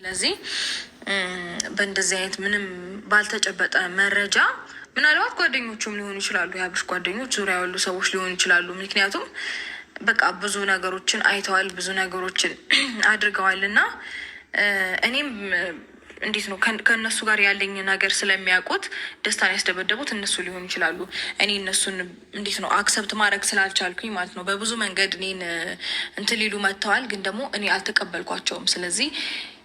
ስለዚህ በእንደዚህ አይነት ምንም ባልተጨበጠ መረጃ ምናልባት ጓደኞቹም ሊሆኑ ይችላሉ፣ የአብርሽ ጓደኞች ዙሪያ ያሉ ሰዎች ሊሆኑ ይችላሉ። ምክንያቱም በቃ ብዙ ነገሮችን አይተዋል፣ ብዙ ነገሮችን አድርገዋል እና እኔም እንዴት ነው ከእነሱ ጋር ያለኝ ነገር ስለሚያውቁት ደስታን ያስደበደቡት እነሱ ሊሆኑ ይችላሉ። እኔ እነሱን እንዴት ነው accept ማድረግ ስላልቻልኩኝ ማለት ነው። በብዙ መንገድ እኔን እንትን ሊሉ መጥተዋል፣ ግን ደግሞ እኔ አልተቀበልኳቸውም። ስለዚህ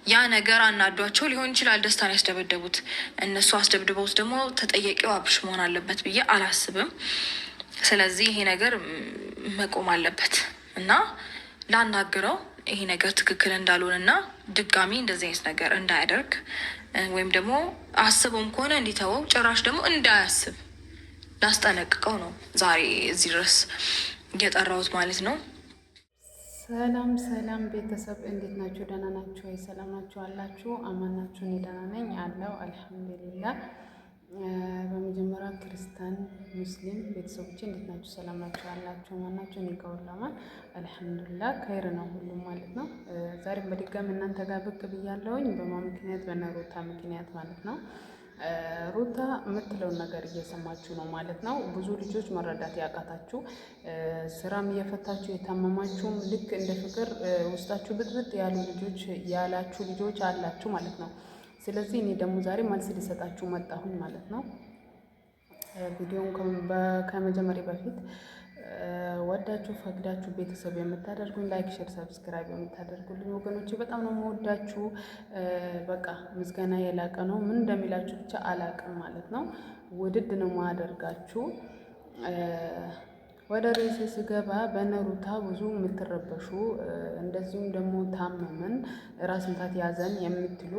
ያ ነገር አናዷቸው ሊሆን ይችላል ደስታን ያስደበደቡት። እነሱ አስደብድበውት ደግሞ ተጠያቂው አብርሽ መሆን አለበት ብዬ አላስብም። ስለዚህ ይሄ ነገር መቆም አለበት እና ላናግረው ይሄ ነገር ትክክል እንዳልሆነ እና ድጋሚ እንደዚህ አይነት ነገር እንዳያደርግ ወይም ደግሞ አስበውም ከሆነ እንዲተወው ጭራሽ ደግሞ እንዳያስብ ላስጠነቅቀው ነው ዛሬ እዚህ ድረስ እየጠራሁት ማለት ነው። ሰላም ሰላም ቤተሰብ እንዴት ናችሁ? ደህና ናችሁ ወይ? ሰላም ናችሁ አላችሁ? አማን ናችሁ? እኔ ደህና ነኝ አለው አልሐምዱሊላህ። በመጀመሪያ ክርስቲያን ሙስሊም ቤተሰቦች እንዴት ናችሁ? ሰላም ናችሁ አላችሁ? አማን ናችሁ? እኔ ጋር ሁሉ አማን አልሐምዱሊላህ፣ ከይር ነው ሁሉም ማለት ነው። ዛሬም በድጋሚ እናንተ ጋር ብቅ ብያለሁኝ። በማ ምክንያት? በነ ሩታ ምክንያት ማለት ነው። ሩታ የምትለውን ነገር እየሰማችሁ ነው ማለት ነው። ብዙ ልጆች መረዳት ያቃታችሁ ስራም እየፈታችሁ የታመማችሁም ልክ እንደ ፍቅር ውስጣችሁ ብጥብጥ ያሉ ልጆች ያላችሁ ልጆች አላችሁ ማለት ነው። ስለዚህ እኔ ደግሞ ዛሬ መልስ ሊሰጣችሁ መጣሁኝ ማለት ነው። ቪዲዮውን ከመጀመሪያ በፊት ወዳችሁ ፈቅዳችሁ ቤተሰብ የምታደርጉኝ like፣ share፣ subscribe የምታደርጉልኝ ወገኖቼ በጣም ነው የምወዳችሁ። በቃ ምስጋና የላቀ ነው። ምን እንደሚላችሁ ብቻ አላቅም ማለት ነው። ውድድ ነው ማደርጋችሁ። ወደ ርዕሴ ስገባ በነሩታ ብዙ የምትረበሹ እንደዚሁም ደግሞ ታመምን፣ ራስ ምታት ያዘን የምትሉ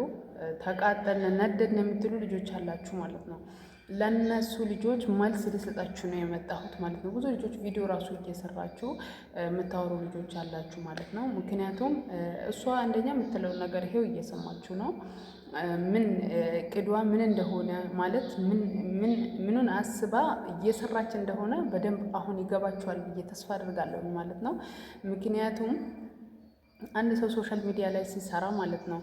ተቃጠልን፣ ነደድን የምትሉ ልጆች አላችሁ ማለት ነው። ለነሱ ልጆች መልስ ልሰጣችሁ ነው የመጣሁት ማለት ነው። ብዙ ልጆች ቪዲዮ ራሱ እየሰራችሁ የምታወሩ ልጆች አላችሁ ማለት ነው። ምክንያቱም እሷ አንደኛ የምትለውን ነገር ይሄው እየሰማችሁ ነው። ምን ቅዷ ምን እንደሆነ ማለት ምኑን አስባ እየሰራች እንደሆነ በደንብ አሁን ይገባችኋል ብዬ ተስፋ አድርጋለሁ ማለት ነው። ምክንያቱም አንድ ሰው social media ላይ ሲሰራ ማለት ነው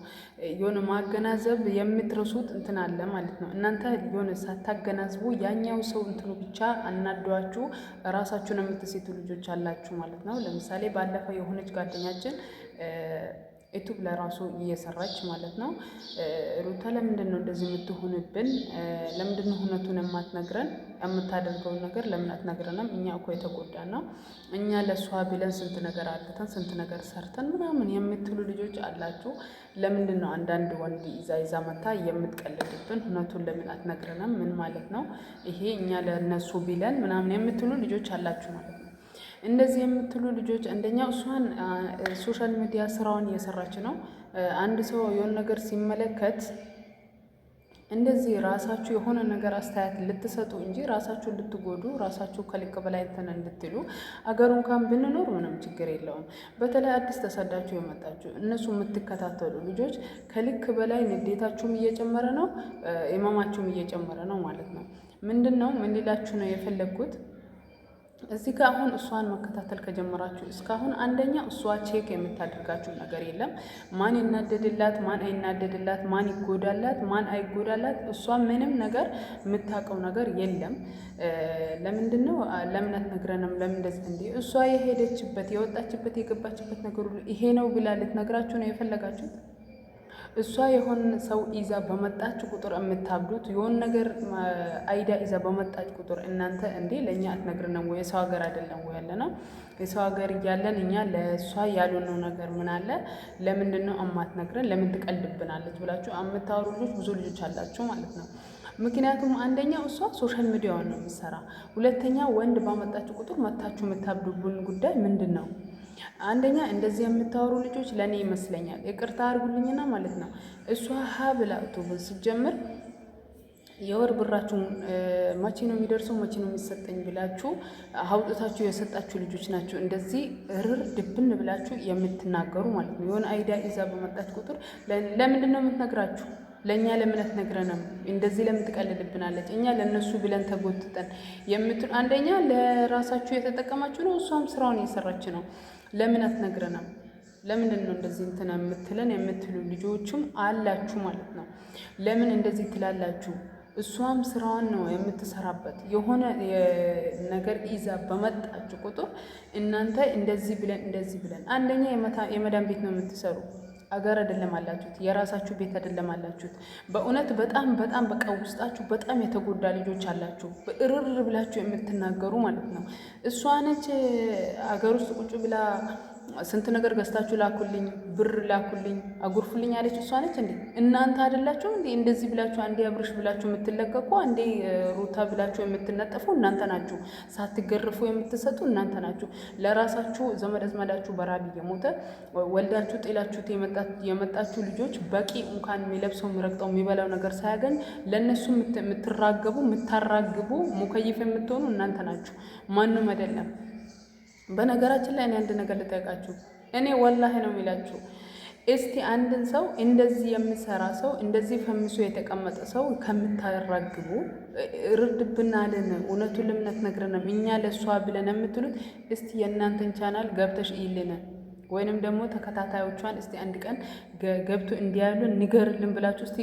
የሆነ ማገናዘብ የምትረሱት እንትን አለ ማለት ነው። እናንተ የሆነ ሳታገናዝቡ ያኛው ሰው እንትኑ ብቻ አናዷችሁ ራሳችሁን የምትሴቱ ልጆች አላችሁ ማለት ነው። ለምሳሌ ባለፈው የሆነች ጓደኛችን ዩቱብ ለራሱ እየሰራች ማለት ነው። ሩታ ለምንድን ነው እንደዚህ የምትሆንብን? ለምንድን ነው እውነቱን የማትነግረን? የምታደርገውን ነገር ለምን አትነግረንም? እኛ እኮ የተጎዳን ነው። እኛ ለእሷ ብለን ስንት ነገር አጥተን ስንት ነገር ሰርተን ምናምን የምትሉ ልጆች አላችሁ። ለምንድን ነው አንዳንድ ወንድ ይዛ ይዛ መታ የምትቀልድብን? እውነቱን ለምን አትነግረንም? ምን ማለት ነው ይሄ? እኛ ለእነሱ ብለን ምናምን የምትሉ ልጆች አላችሁ ማለት ነው። እንደዚህ የምትሉ ልጆች አንደኛ እሷን social media ስራውን እየሰራች ነው። አንድ ሰው የሆነ ነገር ሲመለከት እንደዚህ ራሳችሁ የሆነ ነገር አስተያየት ልትሰጡ እንጂ ራሳችሁ ልትጎዱ ራሳችሁ ከልክ በላይ እንትን እንድትሉ አገሩ እንኳን ብንኖር ምንም ችግር የለውም። በተለይ አዲስ ተሰዳችሁ የመጣችሁ እነሱ የምትከታተሉ ልጆች ከልክ በላይ ንዴታችሁም እየጨመረ ነው፣ ህመማችሁም እየጨመረ ነው ማለት ነው። ምንድን ነው ምን ሊላችሁ ነው የፈለግኩት እዚህ ጋር አሁን እሷን መከታተል ከጀመራችሁ እስካሁን አንደኛ እሷ check የምታደርጋችሁ ነገር የለም። ማን ይናደድላት፣ ማን አይናደድላት፣ ማን ይጎዳላት፣ ማን አይጎዳላት፣ እሷ ምንም ነገር የምታውቀው ነገር የለም። ለምንድን ነው ለምን አትነግረንም? ለምን እንደዚህ እንዲህ እሷ የሄደችበት የወጣችበት የገባችበት ነገር ሁሉ ይሄ ነው ብላ ልትነግራችሁ ነው የፈለጋችሁት? እሷ የሆነ ሰው ይዛ በመጣች ቁጥር የምታብዱት የሆነ ነገር idea ይዛ በመጣች ቁጥር እናንተ እንዴ ለእኛ አትነግርንም ወይ? የሰው ሀገር አይደለም ወይ ያለ ነው? የሰው ሀገር እያለን እኛ ለእሷ ያልሆነው ነገር ምን አለ? ለምንድን ነው እማትነግረን? ለምን ትቀልድብናለች ብላችሁ የምታወሩ ልጆች ብዙ ልጆች አላችሁ ማለት ነው። ምክንያቱም አንደኛ እሷ social media ዋን ነው የምትሰራ፣ ሁለተኛ ወንድ ባመጣችሁ ቁጥር መታችሁ የምታብዱብን ጉዳይ ምንድን ነው? አንደኛ እንደዚህ የምታወሩ ልጆች ለእኔ ይመስለኛል ይቅርታ አድርጉልኝና ማለት ነው። እሷ ሀ ብላ ዩቱብን ስትጀምር የወር ብራችሁ መቼ ነው የሚደርሰው መቼ ነው የሚሰጠኝ ብላችሁ አውጥታችሁ የሰጣችሁ ልጆች ናቸው። እንደዚህ እርር ድብን ብላችሁ የምትናገሩ ማለት ነው። የሆነ idea ይዛ በመጣች ቁጥር ለምንድን ነው የምትነግራችሁ? ለእኛ ለምን አትነግረንም? እንደዚህ ለምን ትቀልድብናለች? እኛ ለእነሱ ብለን ተጎትተን የምትሉ አንደኛ ለራሳችሁ የተጠቀማችሁ ነው። እሷም ስራውን እየሰራች ነው። ለምን አትነግረንም? ለምንድን ነው እንደዚህ እንትን የምትለን የምትሉ ልጆችም አላችሁ ማለት ነው። ለምን እንደዚህ ትላላችሁ? እሷም ስራዋን ነው የምትሰራበት። የሆነ ነገር ይዛ በመጣችሁ ቁጥር እናንተ እንደዚህ ብለን እንደዚህ ብለን፣ አንደኛ የመዳን ቤት ነው የምትሰሩ፣ አገር አይደለም አላችሁት፣ የራሳችሁ ቤት አይደለም አላችሁት። በእውነት በጣም በጣም በቃ ውስጣችሁ በጣም የተጎዳ ልጆች አላችሁ፣ እርር ብላችሁ የምትናገሩ ማለት ነው። እሷ ነች አገር ውስጥ ቁጭ ብላ ስንት ነገር ገዝታችሁ ላኩልኝ፣ ብር ላኩልኝ፣ አጉርፉልኝ አለች። እሷ ነች እንዴ? እናንተ አይደላችሁ እንዴ? እንደዚህ ብላችሁ አንዴ አብርሽ ብላችሁ የምትለቀቁ፣ አንዴ ሩታ ብላችሁ የምትነጠፉ እናንተ ናችሁ። ሳትገርፉ የምትሰጡ እናንተ ናችሁ። ለራሳችሁ ዘመድ አዝማዳችሁ በራብ እየሞተ ወልዳችሁ ጥላችሁት የመጣችሁ ልጆች በቂ እንኳን የሚለብሰው የሚረግጠው የሚበላው ነገር ሳያገኝ ለእነሱ የምትራገቡ የምታራግቡ ሙከይፍ የምትሆኑ እናንተ ናችሁ፣ ማንም አይደለም። በነገራችን ላይ እኔ አንድ ነገር ልጠይቃችሁ። እኔ ወላሂ ነው የሚላችሁ። እስቲ አንድን ሰው እንደዚህ የሚሰራ ሰው እንደዚህ ፈምሶ የተቀመጠ ሰው ከምታራግቡ ርድብናልን፣ እውነቱን ልምነት ነግረንም እኛ ለእሷ ብለን የምትሉት እስቲ የእናንተን ቻናል ገብተሽ ይልን ወይንም ደግሞ ተከታታዮቿን እስቲ አንድ ቀን ገብቶ እንዲያሉ ንገርልን ብላችሁ እስቲ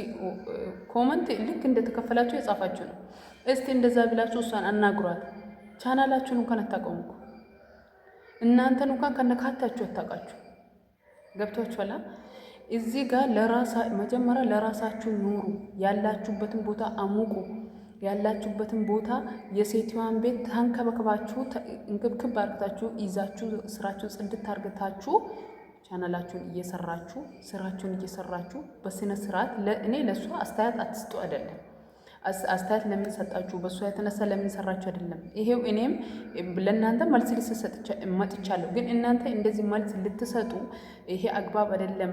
comment ልክ እንደተከፈላችሁ የጻፋችሁ ነው። እስቲ እንደዛ ብላችሁ እሷን አናግሯት። ቻናላችሁን እንኳን አታውቀውም እኮ እናንተን እንኳን ከነካታችሁ አታውቃችሁ። ገብቷችኋል? እዚህ ጋር ለራሳ መጀመሪያ ለራሳችሁ ኑሩ። ያላችሁበትን ቦታ አሙቁ። ያላችሁበትን ቦታ የሴትዋን ቤት ተንከባክባችሁ እንክብክብ አርግታችሁ ይዛችሁ ስራችሁን ጽድት አርግታችሁ ቻናላችሁን እየሰራችሁ ስራችሁን እየሰራችሁ በስነ ስርዓት። እኔ ለእሷ አስተያየት አትስጡ አይደለም አስተያየት ለምን ሰጣችሁ፣ በእሷ የተነሳ ለምን ሰራችሁ አይደለም። ይሄው እኔም ለእናንተ መልስ ልሰጥ መጥቻለሁ። ግን እናንተ እንደዚህ መልስ ልትሰጡ ይሄ አግባብ አይደለም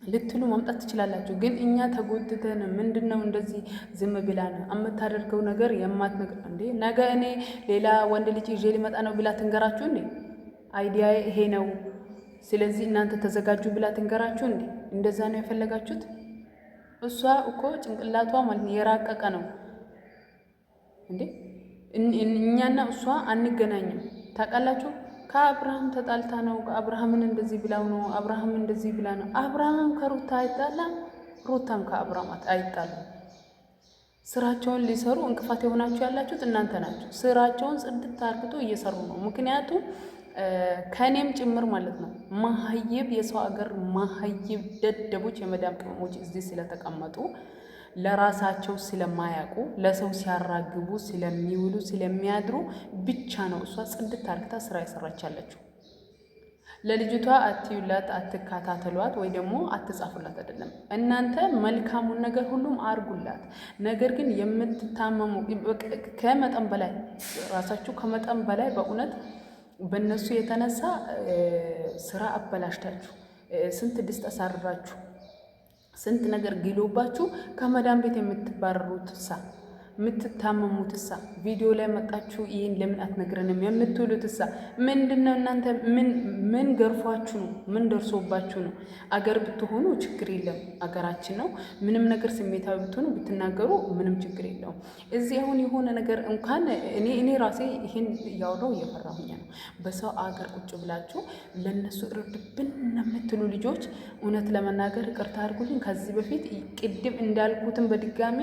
ልትሉ ማምጣት ትችላላችሁ። ግን እኛ ተጎትተን ምንድን ነው እንደዚህ ዝም ብላ ነው የምታደርገው ነገር የማትነግር እንዴ? ነገ እኔ ሌላ ወንድ ልጅ ይዤ ሊመጣ ነው ብላ ትንገራችሁ እንዴ? idea ይሄ ነው፣ ስለዚህ እናንተ ተዘጋጁ ብላ ትንገራችሁ እንዴ? እንደዛ ነው የፈለጋችሁት? እሷ እኮ ጭንቅላቷ ማለት የራቀቀ ነው እንዴ። እኛና እሷ አንገናኝም ታውቃላችሁ። ከአብርሃም ተጣልታ ነው፣ አብርሃምን እንደዚህ ብላው ነው፣ አብርሃም እንደዚህ ብላ ነው። አብርሃምም ከሩታ አይጣላም፣ ሩታም ከአብርሃም አይጣላም። ስራቸውን ሊሰሩ እንቅፋት የሆናችሁ ያላችሁት እናንተ ናችሁ። ስራቸውን ጽድት አርግቶ እየሰሩ ነው። ምክንያቱም ከእኔም ጭምር ማለት ነው። መሀይብ የሰው ሀገር መሀይብ ደደቦች የመዳም ቅመሞች እዚህ ስለተቀመጡ ለራሳቸው ስለማያውቁ ለሰው ሲያራግቡ ስለሚውሉ ስለሚያድሩ ብቻ ነው እሷ ጽድት አርግታ ስራ የሰራች ያለችው። ለልጅቷ አትዩላት፣ አትከታተሏት፣ ወይ ደግሞ አትጻፉላት አይደለም። እናንተ መልካሙን ነገር ሁሉም አርጉላት። ነገር ግን የምትታመሙ ከመጠን በላይ ራሳችሁ ከመጠን በላይ በእውነት በእነሱ የተነሳ ስራ አበላሽታችሁ ስንት ድስት አሳርራችሁ ስንት ነገር ግሎባችሁ ከመዳን ቤት የምትባረሩት ሳ የምትታመሙት ሳ ቪዲዮ ላይ መጣችሁ ይህን ለምን አትነግረንም የምትሉት ሳ ምንድን ነው? እናንተ ምን ገርፏችሁ ነው? ምን ደርሶባችሁ ነው? አገር ብትሆኑ ችግር የለም አገራችን ነው። ምንም ነገር ስሜታዊ ብትሆኑ ብትናገሩ ምንም ችግር የለውም። እዚህ አሁን የሆነ ነገር እንኳን እኔ ራሴ ይህን እያወራሁ እየፈራሁኝ ነው። በሰው አገር ቁጭ ብላችሁ ለእነሱ እርድብን የምትሉ ልጆች እውነት ለመናገር ይቅርታ አድርጉልኝ። ከዚህ በፊት ቅድም እንዳልኩትም በድጋሚ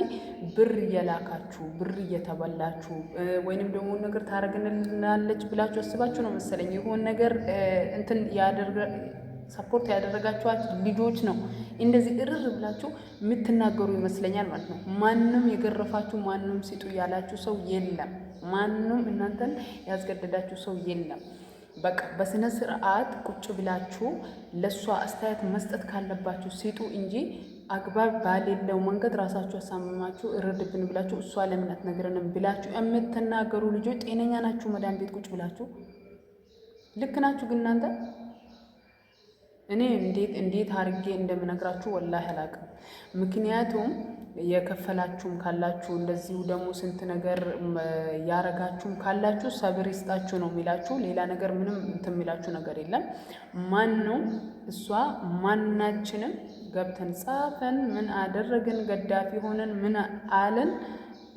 ብር እየላካችሁ ብር እየተበላችሁ ወይንም ደግሞ ነገር ታደርግልናለች ብላችሁ አስባችሁ ነው መሰለኝ የሆነ ነገር እንትን support ያደረጋችኋት ልጆች ነው እንደዚህ እርር ብላችሁ የምትናገሩ ይመስለኛል ማለት ነው። ማንም የገረፋችሁ ማንም ሲጡ ያላችሁ ሰው የለም። ማንም እናንተን ያስገደዳችሁ ሰው የለም። በቃ በስነ ስርዓት ቁጭ ብላችሁ ለእሷ አስተያየት መስጠት ካለባችሁ ሲጡ እንጂ አግባብ ባሌለው መንገድ ራሳችሁ አሳምማችሁ እርድብን ብላችሁ እሷ ለምን አትነግረንም ብላችሁ የምትናገሩ ልጆች ጤነኛ ናችሁ? መዳን ቤት ቁጭ ብላችሁ ልክ ናችሁ። ግን እናንተ እኔ እንዴት እንዴት አድርጌ እንደምነግራችሁ ወላሂ አላውቅም። ምክንያቱም የከፈላችሁም ካላችሁ እንደዚሁ ደግሞ ስንት ነገር ያረጋችሁም ካላችሁ ሰብር ይስጣችሁ ነው የሚላችሁ። ሌላ ነገር ምንም እንትን የሚላችሁ ነገር የለም። ማን ነው እሷ ማናችንም ገብተን ጻፈን፣ ምን አደረግን፣ ገዳፊ ሆነን ምን አለን፣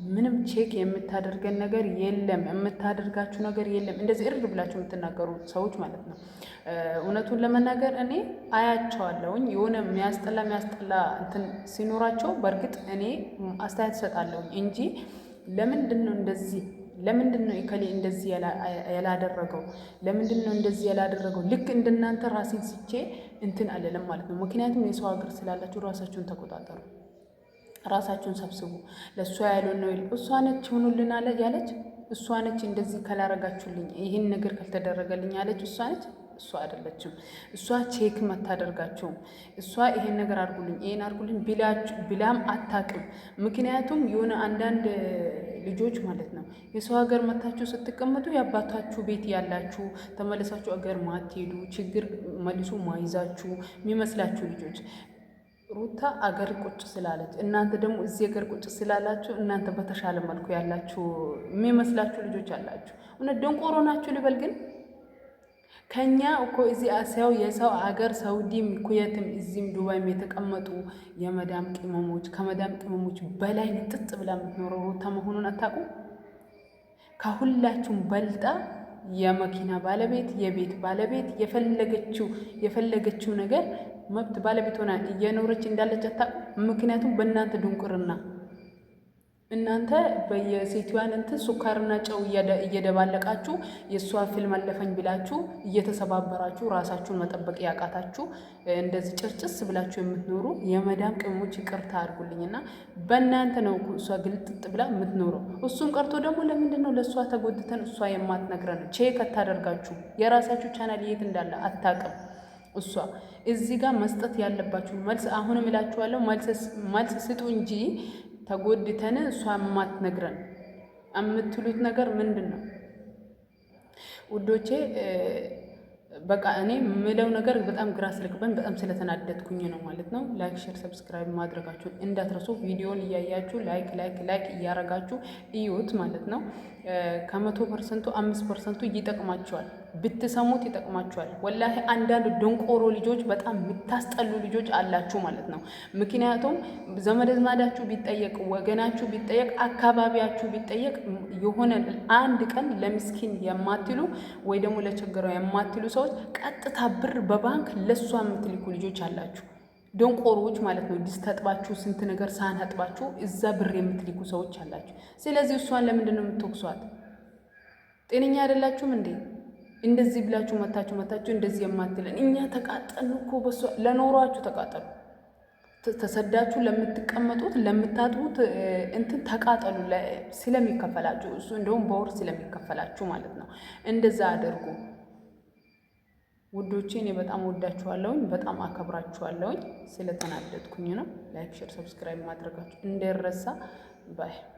ምንም check የምታደርገን ነገር የለም፣ የምታደርጋችሁ ነገር የለም። እንደዚህ እርድ ብላችሁ የምትናገሩ ሰዎች ማለት ነው። እውነቱን ለመናገር እኔ አያቸዋለሁኝ የሆነ የሚያስጠላ የሚያስጠላ እንትን ሲኖራቸው በእርግጥ እኔ አስተያየት እሰጣለሁኝ እንጂ ለምንድን ነው እንደዚህ፣ ለምንድን ነው እከሌ እንደዚህ ያላደረገው? ለምንድን ነው እንደዚህ ያላደረገው? ልክ እንደናንተ ራሴን ስቼ እንትን አለለም ማለት ነው። ምክንያቱም የሰው ሀገር ስላላችሁ ራሳችሁን ተቆጣጠሩ፣ ራሳችሁን ሰብስቡ። ለእሷ ያልሆነ ነው፣ እሷ ነች ሆኑልን አለ ያለች፣ እሷ ነች እንደዚህ ካላረጋችሁልኝ ይህን ነገር ካልተደረገልኝ ያለች እሷ ነች። እሷ አይደለችም። እሷ check አታደርጋቸውም። እሷ ይሄን ነገር አድርጉልኝ ይሄን አድርጉልኝ ብላም አታውቅም። ምክንያቱም የሆነ አንዳንድ ልጆች ማለት ነው የሰው ሀገር መታችሁ ስትቀመጡ የአባታችሁ ቤት ያላችሁ ተመልሳችሁ አገር ማትሄዱ ችግር መልሶ ማይዛችሁ የሚመስላችሁ ልጆች፣ ሩታ አገር ቁጭ ስላለች እናንተ ደግሞ እዚህ አገር ቁጭ ስላላችሁ እናንተ በተሻለ መልኩ ያላችሁ የሚመስላችሁ ልጆች አላችሁ። እውነት ደንቆሮ ናችሁ ልበል ግን ከኛ እኮ እዚህ ሰው የሰው አገር ሳውዲም ኩየትም እዚህም ዱባይም የተቀመጡ የመዳም ቅመሞች ከመዳም ቅመሞች በላይ ንጥጥ ብላ የምትኖረው ሩታ መሆኑን አታውቁም? ከሁላችሁም በልጣ የመኪና ባለቤት፣ የቤት ባለቤት፣ የፈለገችው የፈለገችው ነገር መብት ባለቤት ሆና እየኖረች እንዳለች አታውቁም? ምክንያቱም በእናንተ ድንቁርና እናንተ በየሴትዋን እንትን ሱካርና ጨው እየደባለቃችሁ የእሷ ፊልም አለፈኝ ብላችሁ እየተሰባበራችሁ ራሳችሁን መጠበቅ ያቃታችሁ እንደዚህ ጭርጭስ ብላችሁ የምትኖሩ የመዳም ቅመሞች ይቅርታ አድርጉልኝና በእናንተ ነው እሷ ግልጥጥ ብላ የምትኖረው። እሱም ቀርቶ ደግሞ ለምንድን ነው ለእሷ ተጎድተን እሷ የማትነግረን? Check አታደርጋችሁ። የራሳችሁ ቻናል የት እንዳለ አታውቅም። እሷ እዚህ ጋር መስጠት ያለባችሁ መልስ አሁንም እላችኋለሁ፣ መልስ ስጡ እንጂ ተጎድተን እሷ የማትነግረን የምትሉት ነገር ምንድን ነው ውዶቼ? በቃ እኔ የምለው ነገር በጣም ግራ ስለገባኝ በጣም ስለተናደድኩኝ ነው ማለት ነው። Like፣ share፣ subscribe ማድረጋችሁን እንዳትረሱ። ቪዲዮን እያያችሁ like like like እያረጋችሁ እዩት ማለት ነው። ከ100 ፐርሰንቱ 5 ፐርሰንቱ ይጠቅማችኋል፣ ብትሰሙት ይጠቅማችኋል። ወላሂ አንዳንድ ደንቆሮ ልጆች፣ በጣም የምታስጠሉ ልጆች አላችሁ ማለት ነው። ምክንያቱም ዘመድ አዝማዳችሁ ቢጠየቅ፣ ወገናችሁ ቢጠየቅ፣ አካባቢያችሁ ቢጠየቅ የሆነ አንድ ቀን ለምስኪን የማትሉ ወይ ደግሞ ለቸገረው የማትሉ ሰዎች ቀጥታ ብር በባንክ ለእሷ የምትልኩ ልጆች አላችሁ። ደንቆሮዎች ማለት ነው። ድስት አጥባችሁ ስንት ነገር ሳህን አጥባችሁ እዛ ብር የምትልኩ ሰዎች አላችሁ። ስለዚህ እሷን ለምንድን ነው የምትወቅሷት? ጤነኛ አይደላችሁም እንዴ? እንደዚህ ብላችሁ መታችሁ መታችሁ እንደዚህ የማትለን እኛ ተቃጠልን እኮ በሷ። ለኖሯችሁ ተቃጠሉ። ተሰዳችሁ ለምትቀመጡት ለምታጥቡት እንትን ተቃጠሉ። ስለሚከፈላችሁ እሱ እንደውም በወር ስለሚከፈላችሁ ማለት ነው። እንደዛ አድርጉ ውዶቼ። እኔ በጣም ወዳችኋለሁኝ፣ በጣም አከብራችኋለሁኝ። ስለተናደድኩኝ ነው። Like፣ share፣ subscribe ማድረጋችሁ እንዳይረሳ። Bye.